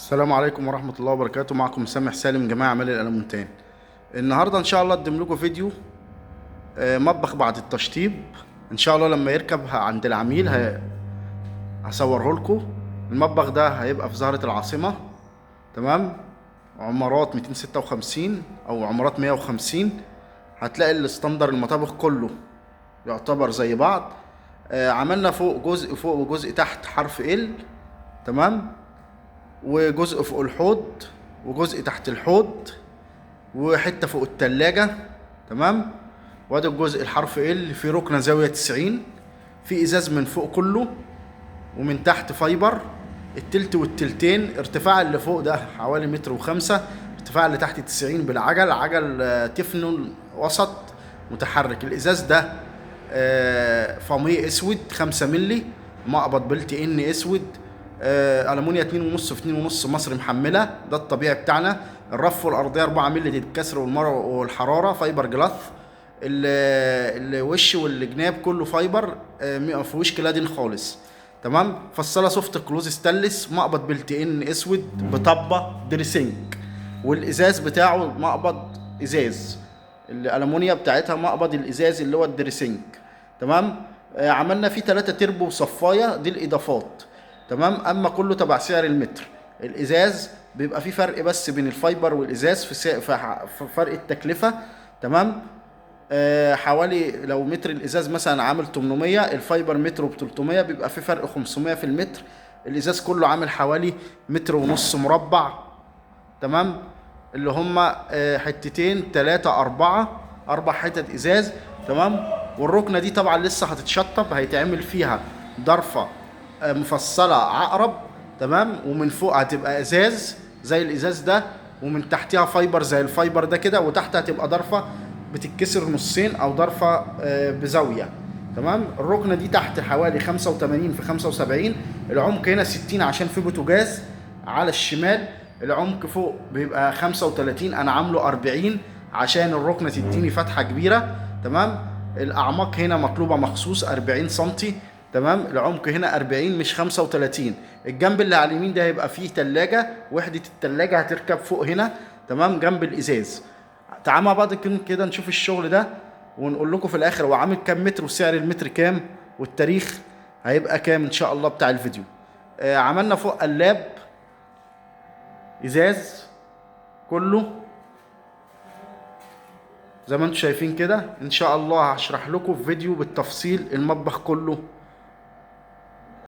السلام عليكم ورحمة الله وبركاته. معكم سامح سالم، جماعة أعمال الألمونتان. النهاردة إن شاء الله أقدم لكم فيديو مطبخ بعد التشطيب. إن شاء الله لما يركب عند العميل هصوره لكم. المطبخ ده هيبقى في زهرة العاصمة، تمام، عمارات 256 أو عمارات 150. هتلاقي ال standard المطابخ كله يعتبر زي بعض. عملنا فوق جزء فوق وجزء تحت حرف L، تمام، وجزء فوق الحوض وجزء تحت الحوض وحتة فوق التلاجة، تمام. وادي الجزء الحرف L في ركنة زاوية 90، في ازاز من فوق كله ومن تحت fiber، التلت والتلتين. ارتفاع اللي فوق ده حوالي 1.05 متر، ارتفاع اللي تحت 90 بالعجل، عجل تفنون وسط متحرك. الازاز ده فاميه اسود 5 ملي، مقبض built in اسود، ألمونيا 2.5 في 2.5 مصر محملة، ده الطبيعي بتاعنا. الرف والأرضية 4 مللي للكسر والحرارة، fiber glass. الوش والجناب كله fiber، ما فيهوش cladding خالص، تمام. فصالة soft close stainless، مقبض built in اسود بطبة dressing، والازاز بتاعه مقبض ازاز، الالومنيا بتاعتها مقبض الازاز اللي هو ال dressing، تمام. عملنا فيه 3 تربو وصفايه، دي الاضافات، تمام. اما كله تبع سعر المتر. الازاز بيبقى فيه فرق بس بين ال fiber والازاز في فرق التكلفة، تمام. حوالي لو متر الازاز مثلا عامل 800، ال fiber متر ب 300، بيبقى في فرق 500 في المتر. الازاز كله عامل حوالي 1.5 متر مربع، تمام، اللي هما حتتين 3 4، 4 حتت ازاز، تمام. والركنه دي طبعا لسه هتتشطب، هيتعمل فيها ضرفه مفصلة عقرب، تمام، ومن فوق هتبقى ازاز زي الازاز ده، ومن تحتها fiber زي ال fiber ده كده، وتحت هتبقى ضرفه بتتكسر نصين او ضرفه بزاوية، تمام. الركنه دي تحت حوالي 85 في 75، العمق هنا 60 عشان في بوتاجاز على الشمال. العمق فوق بيبقى 35، انا عامله 40 عشان الركنه تديني فتحه كبيرة، تمام. الاعماق هنا مطلوبه مخصوص 40 سنتي، تمام. العمق هنا 40 مش 35. الجنب اللي على اليمين ده هيبقى فيه تلاجة، وحدة التلاجة هتركب فوق هنا، تمام، جنب الازاز. تعالوا مع بعض كده نشوف الشغل ده ونقول لكم في الاخر هو عامل كام متر وسعر المتر كام والتاريخ هيبقى كام ان شاء الله بتاع الفيديو. عملنا فوق قلاب ازاز كله زي ما انتم شايفين كده. ان شاء الله هشرح لكم في فيديو بالتفصيل المطبخ كله